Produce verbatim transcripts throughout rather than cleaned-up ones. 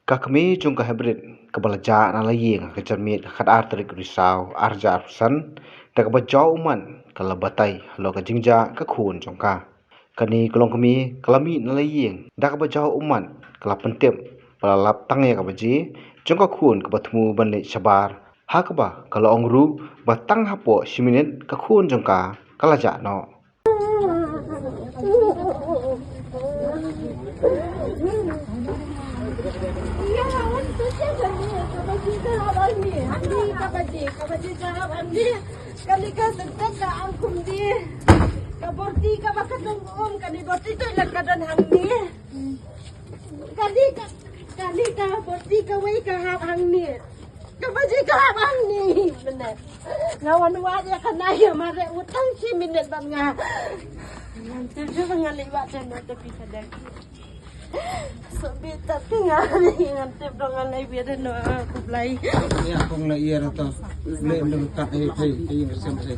Ka kmie jong ka Hybrid, kaba la jah na la ïing ha ka janmiet khatar tarik Risaw arhajar arphew san, da kaba jaw ummat ka la batai halor ka jingjah ka khun jong ka. Kane ka longkmie ka la mih na la ïing da kaba jaw ummat, ka la pyntip ba la lap tang ïa ka baje jong ka khun kaba thmu ban leit shabar, ha kaba ka la ong ruh ba tang hapoh shi minit ka khun jong ka ka la jah noh. Kali ka sentence ka angkum di. Ka borti kaba ka dong um, kali borti tu la ka don hangne. Kali ka, kali ka borti kawei ka hap hangne. Kaba ji ka hap hangne. Benar. Nga wan wad ïa ka na ïa mare utang shi minit ban nga. Ngan tu ju nga lewat dan tu pi sadang. Sebit tapi nga ni ngan tip dong ngan lai biar dan aku belai. Ya kong la ïa rata. Le ndu kat ai ai ai bersem se.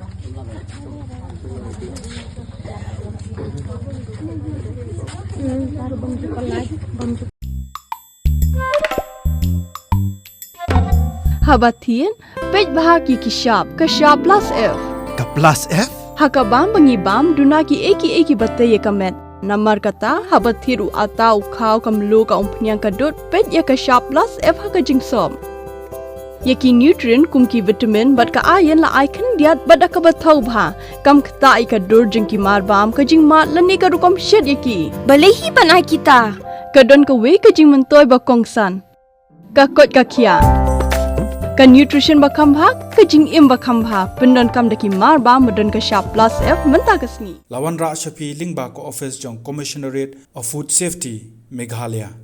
Haba thied, peit bha ki ki shap, ka shap plus F. Ka plus F? Ha ka bam ba ngi bam, duna ki ei ki ei kiba tei ïa ka met. Namar kata, haba thied u atta u khaw ka mluh ka umphniang ka dud, peit ïa ka shap plus F ha ka jingsop. Ïa ki nutrient kum ki vitamin bad ka iron la ai khyndiat bad da kaba thaw bha. Kam ktah ïa ka dur jong ki mar bam, ka jingmad lane ka rukom shet ïa ki. Balei hi ban ai kita? Ka don kawei ka jingmyntoi ba kongsan. Ka koit ka khiah. Ka nutrition ba kham bha, ka jingim ba kham bha. Pyndonkam da ki mar bam ba don ka shap plus F mynta ka sngi. La wanrah sha phi lyngba ka office jong Commissionerate of Food Safety, Meghalaya.